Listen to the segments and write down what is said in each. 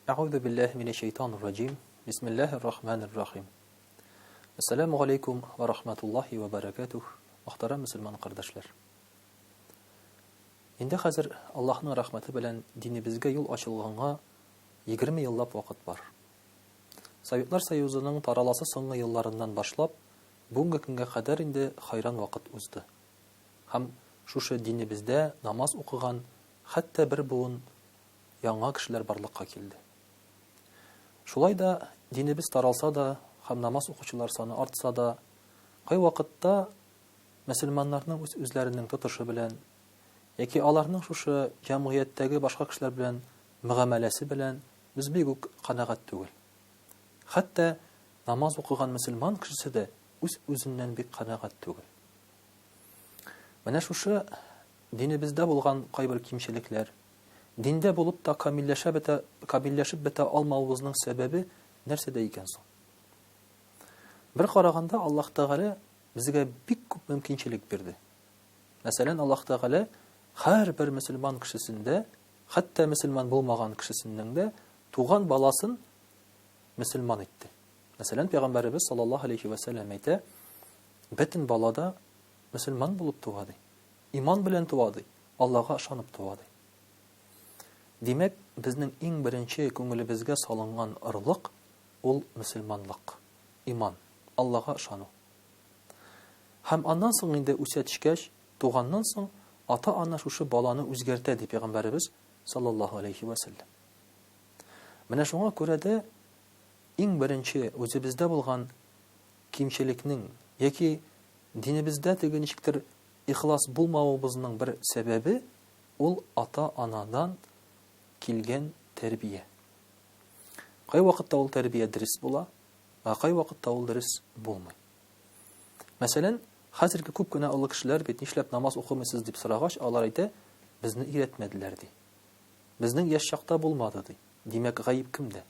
Әгъүзу биллаһи минәш шәйтанир раҗим. Бисмиллаһир рахманир рахим. Ассаламу алейкум ва рахматуллаһи ва баракатух. Мөхтәрәм мөселман кардәшләр. Инде хәзер Аллаһның рәхмәте белән динебезгә юл ачылганга 20 еллап вакыт бар. Советлар Союзының тараласы соңгы елларыннан башлап, бүгенге көнгә кадәр инде хайран вакыт узды. Һәм шушы динебездә намаз укыган хәтта бер буын яңа кешеләр барлыкка килде. Шулай да динебез таралса да һәм намаз укучылар саны артса да, кайвакытта мөселманнарның үз-үзләренең тотышы белән яки аларның шушы җәмгыятьтәге башка кешеләр белән мөгамәләсе белән без бик үк канәгать түгел. Хәтта намаз укыган мөселман кешесе дә үз-үзеннән бик канәгать түгел. Менә шушы динебездә булган кайбер кимчелекләр, диндә булып та камилләшә бетә, камилләшеп бетә алмавыбызның сәбәбе нәрсәдә икән соң? Бер караганда Аллаһ Тәгалә безгә бик күп мөмкинчелек бирде. Мәсәлән, Аллаһ Тәгалә һәрбер мөселман кешесендә, хәтта мөселман булмаган кешесенең дә туган баласын мөселман итте. Мәсәлән, Пәйгамбәребез саллаллаһу алейхи ва сәлләм әйтә, бөтен бала да мөселман булып туа ди. Иман белән туа ди, Аллага ышанып туа ди. Димәк, безнең иң беренче күңелебезгә салынган орлык ул мөселманлык, иман, Аллага ышану. Һәм аннан соң инде үсә төшкәч, туганнан соң ата-ана шушы баланы үзгәртә, ди Пәйгамбәребез саллаллаһу алейхи ва сәлләм. Менә шуңа күрә дә иң беренче үзебездә булган кимчелекнең яки динебездә теге ничектер ихлас булмавыбызның бер сәбәбе ул ата-анадан килгән тәрбия. Кайвакытта ул тәрбия дөрес була, ә кайвакытта ул дөрес булмый. Мәсәлән, хәзерге күп кенә олы кешеләр бит нишләп намаз укымыйсыз дип сорагач, алар әйтә, безне өйрәтмәделәр ди. Безнең яшь чакта булмады ди. Димәк, гаеп кемдә?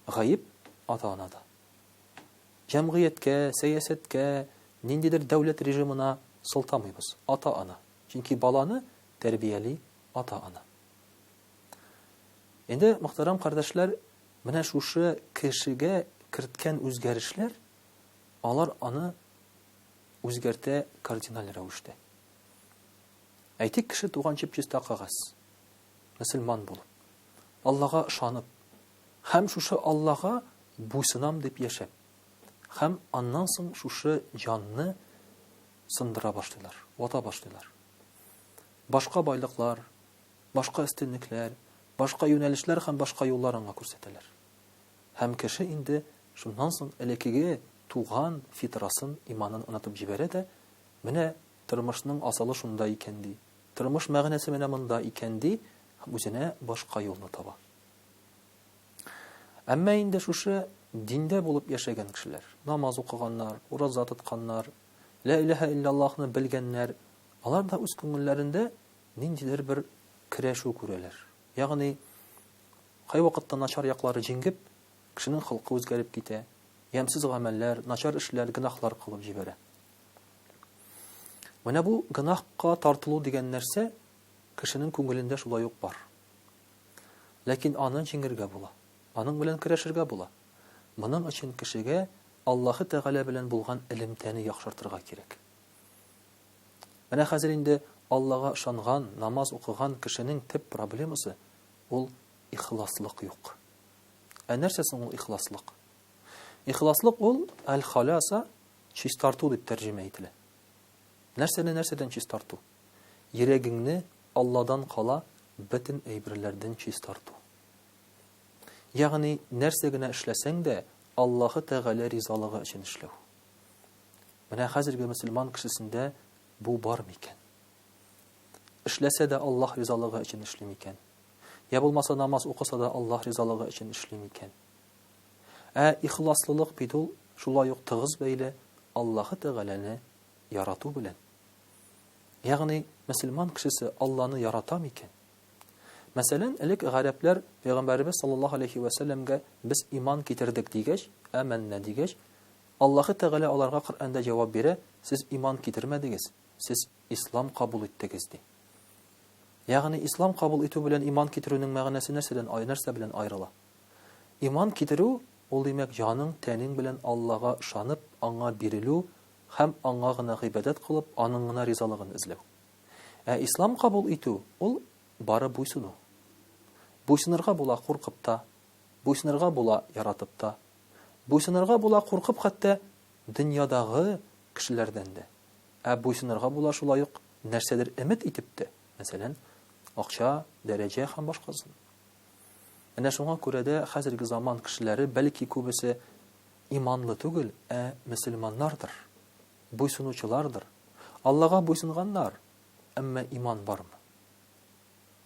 Гаеп ата-анада. Җәмгыятькә, сәясәткә, ниндидер дәүләт режимына сылтамыйбыз. Ата-ана. Чөнки баланы тәрбияли ата-ана. Инде, мөхтәрәм кардәшләр, менә шушы кешегә керткән үзгәрешләр, алар аны үзгәртә кардиналь рәвештә. Әйтик, кеше туган чип-чиста кәгазь, мөселман булып, Аллага ышанып, һәм шушы Аллага буйсынам дип яшәп, һәм аннан соң шушы җанны сындыра башлыйлар, вата башлыйлар. Башка байлыклар, башка өстенлекләр, башка юнәлешләр һәм башка юллар аңа күрсәтәләр. Һәм кеше инде шуннан соң элеккеге туган фитрасын, иманын онытып җибәрә дә, менә тормышның асылы шунда икән ди, тормыш мәгънәсе менә монда икән ди һәм үзенә башка юлны таба. Әмма инде шушы диндә булып яшәгән кешеләр, намаз укыганнар, ураза тотканнар, лә иләһә илляллаһны белгәннәр, алар да үз күңелләрендә ниндидер бер көрәшү күрәләр. Ягъни, кайвакытта начар яклары җиңеп, кешенең холкы үзгәреп китә, ямьсез гамәлләр, начар эшләр, гөнаһлар кылып җибәрә. Менә бу гөнаһка тартылу дигән нәрсә кешенең күңелендә шулай ук бар. Ләкин аны җиңергә була. Аның белән көрәшергә була. Моның өчен кешегә Аллаһы Тәгалә белән булган элемтәне яхшыртырга кирәк. Менә хәзер инде Аллага ышанган, намаз укыган кешенең төп проблемасы ул ихласлык юк. Ә нәрсә соң ул ихласлык? Ихласлык ул әл-халяса чистарту дип тәрҗемә ителә. Нәрсәне нәрсәдән чистарту? Йөрәгеңне Алладан кала бөтен әйберләрдән чистарту. Ягъни, нәрсә генә эшләсәң дә, Аллаһы Тәгалә ризалыгы өчен эшләү. Менә хәзерге мөселман кешесендә бу бар микән? Эшләсә дә Аллаһ ризалыгы өчен эшли микән? Я булмаса намаз укыса да Аллаһ ризалыгы өчен эшли микән? Ә ихласлылык бит ул шулай ук тыгыз бәйле Аллаһы Тәгаләне ярату белән. Ягъни, мөселман кешесе Алланы ярата микән? Мәсәлән, элек гарәпләр Пәйгамбәребез саллаллаһу алейхи вә сәлләмгә без иман китердек дигәч, әмәннә дигәч, Аллаһы Тәгалә аларга Коръәндә җавап бирә, сез иман китермәдегез, сез ислам кабул иттегез, ди. Ягъни, ислам кабул итү белән иман китерүнең мәгънәсе нәрсәдән, нәрсә белән аерыла? Иман китерү, ул димәк җаның, тәнең белән Аллага ышанып, Аңа бирелү һәм Аңа гына гыйбадәт кылып, Аның гына ризалыгын эзләү. Ә ислам кабул итү, ул бары буйсыну. Буйсынырга була куркып та, буйсынырга була яратып та, буйсынырга була куркып хәтта дөньядагы кешеләрдән дә. Ә буйсынырга була шулай ук нәрсәдер өмет итеп тә, мәсәлән, акча, дәрәҗә һәм башкасын. Менә шуңа күрә дә хәзерге заман кешеләре, бәлки күбесе иманлы түгел, ә мөселманнардыр, буйсынучылардыр. Аллага буйсынганнар, әмма иман бармы?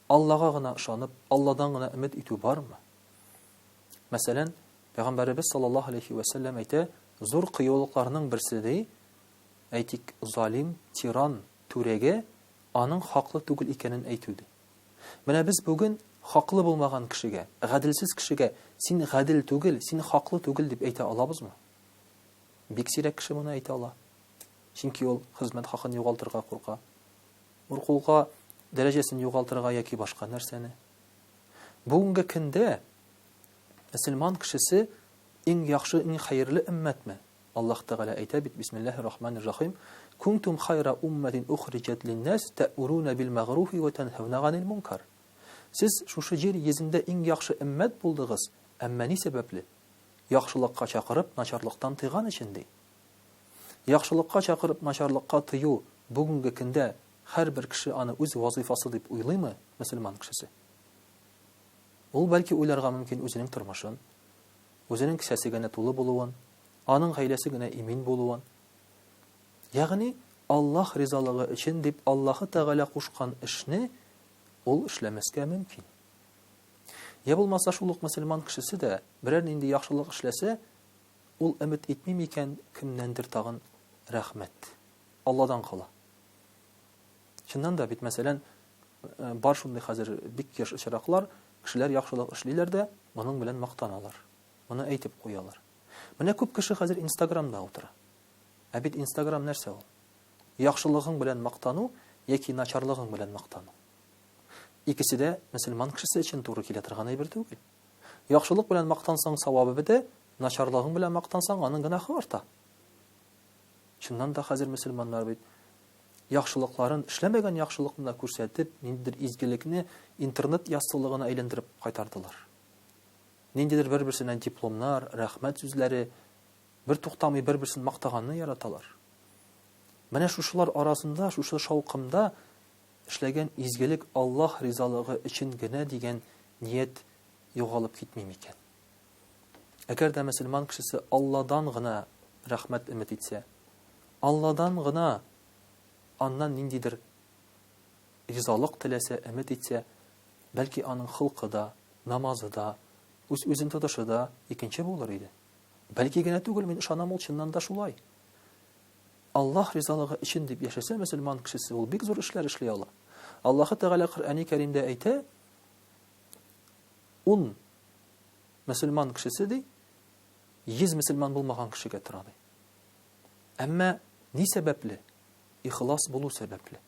Аллага гына ышанып, Алладан гына өмет итү бармы? Мәсәлән, Пәйгамбәребез саллаллаһу алейхи вә сәлләм әйтә, зур кыюлыкларның берсе ди, әйтик, залим, тиран түрәгә аның хаклы түгел икәнен әйтү ди. Менә без бүген хаклы булмаган кешегә, гаделсез кешегә син гадел түгел, син хаклы түгел дип әйтә алабызмы? Бик сирәк кеше моны әйтә ала. Чөнки ул хезмәт хакын югалтырга курка. Куркуга дәрәҗәсен югалтырга яки башка нәрсәне. Бүгенге көндә мөселман кешесе иң яхшы, иң хәерле өммәтме? Аллаһ Тәгалә әйтә бит, Бисмиллаһир Рахманир Рахим, Кунтум хайра умматин ухриҗат линнас тәэмуруна бил мәгъруфи ва тәнһәүнә ганил мункар. Сез шушы җир йөзендә иң яхшы өммәт булдыгыз, әмма ни сәбәпле? Яхшылыкка чакырып, начарлыктан тыйган өчен, ди. Яхшылыкка чакырып, начарлыкка тыю бүгенге көндә һәрбер кеше аны үз вазыйфасы дип уйлыймы, мөселман кешесе? Ул бәлки уйларга мөмкин үзенең тормышын, үзенең кесәсе генә тулы булуын, аның гаиләсе генә имин булуын. Ягъни, Аллаһ ризалыгы өчен дип Аллаһы Тәгалә кушкан эшне ул эшләмәскә мөмкин. Я булмаса шул ук мөселман кешесе дә берәр нинди яхшылык эшләсә, ул өмет итми микән кемнәндер тагын рәхмәт? Алладан кала. Чыннан да бит, мәсәлән, бар шундый хәзер бик еш очраклар, кешеләр яхшылык эшлиләр дә, моның белән мактаналар. Моны әйтеп куялар. Менә күп кеше хәзер Инстаграмда утыра. Ә бит Инстаграм нәрсә ул? Яхшылыгың белән мактану яки начарлыгың белән мактану. Икесе дә мөселман кешесе өчен туры килә торган әйбер түгел. Яхшылык белән мактансаң, савабы бетә, начарлыгың белән мактансаң, аның гөнаһы арта. Чыннан да хәзер мөселманнар бит яхшылыкларын, эшләмәгән яхшылыкны да күрсәтеп, ниндидер изгелекне интернет яссылыгына әйләндереп кайтардылар. Ниндидер бер-берсенә дипломнар, рәхмәт сүзләре, бер туктамый бер-берсен мактаганны яраталар. Менә шушылар арасында, шушы шаукымда эшләгән изгелек Аллаһ ризалыгы өчен генә дигән ният югалып китми микән? Әгәр дә мөселман кешесе Алладан гына рәхмәт өмет итсә, Алладан гына аннан ниндидер ризалык теләсә, өмет итсә, бәлки аның холкы да, намазы да, үз-үзен тотышы да икенче булыр иде. Бәлки генә түгел, мин ышанам, ул чыннан да шулай. Аллаһ ризалыгы өчен дип яшәсә мөселман кешесе, ул бик зур эшләр эшли ала. Аллаһы Тәгалә Коръәни Кәримдә әйтә, ун мөселман кешесе ди, 100 мөселман булмаган кешегә тора ди. Әмма ни сәбәпле? Ихлас булу сәбәпле.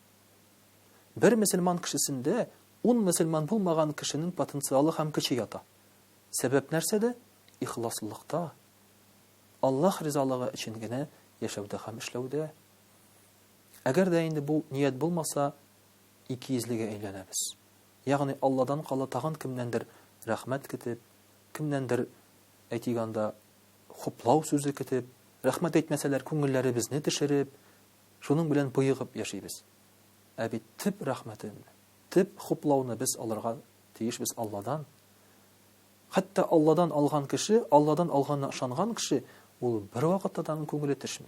Бер мөселман кешесендә ун мөселман булмаган кешенең потенциалы һәм көче ята. Сәбәп нәрсәдә? Ихласлылыкта. Аллаһ ризалыгы өчен генә яшәүдә һәм эшләүдә. Әгәр дә инде бу ният булмаса, икейөзлегә әйләнәбез. Ягъни Алладан кала тагын кемнәндер рәхмәт көтеп, кемнәндер, әйтик анда, хуплау сүзе көтеп, рәхмәт әйтмәсәләр күңелләребезне төшереп, шуның белән боегып яшибез. Ә бит төп рәхмәтен, төп хуплауны без алырга тиешбез Алладан. Хәтта Алладан алган кеше, Алладан алганына ышанган кеше, ул бервакытта да аның күңеле төшми.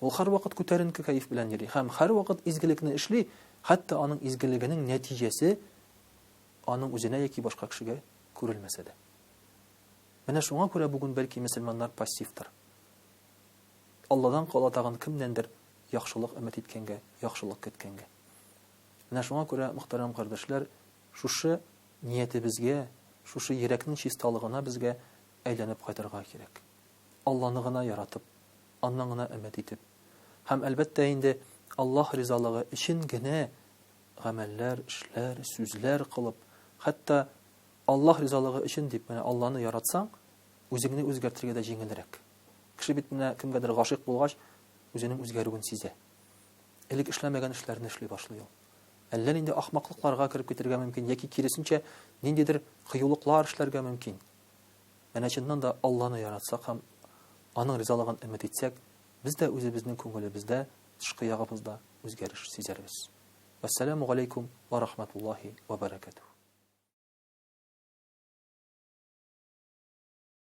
Ул һәрвакыт күтәренке кәеф белән йөри һәм һәрвакыт изгелекне эшли, хәтта аның изгелегенең нәтиҗәсе аның үзенә яки башка кешегә күрелмәсә дә. Менә шуңа күрә бүген бәлки мөселманнар пассивтыр. Алладан кала тагын кемнәндер яхшылык өмет иткәнгә, яхшылык көткәнгә. Менә шуңа күрә, мөхтәрәм кардәшләр, шушы ниятебезгә, шушы йөрәкнең чисталыгына безгә әйләнеп кайтырга кирәк. Алланы гына яратып, Аннан гына өмет итеп һәм, әлбәттә инде, Аллаһ ризалыгы өчен генә гамәлләр, эшләр, сүзләр кылып, хәтта Аллаһ ризалыгы өчен дип, менә Алланы яратсаң, үзеңне үзгәртергә дә җиңелрәк. Кеше бит менә кемгәдер гашыйк булгач, үзенең үзгәрүен сизә. Элек эшләмәгән эшләрне эшли башлый ул. Әллә нинди ахмаклыкларга кереп китергә мөмкин, яки киресенчә, ниндидер кыюлыклар эшләргә мөмкин. Менә чыннан да Алланы яратсак һәм Аның ризалыгын өмет итсәк, без дә үзебезнең күңелебездә, тышкы ягыбызда үзгәреш сизәрбез. Вәссәламү галәйкүм вә рахмәтуллаһи вә бәрәкәтүһ.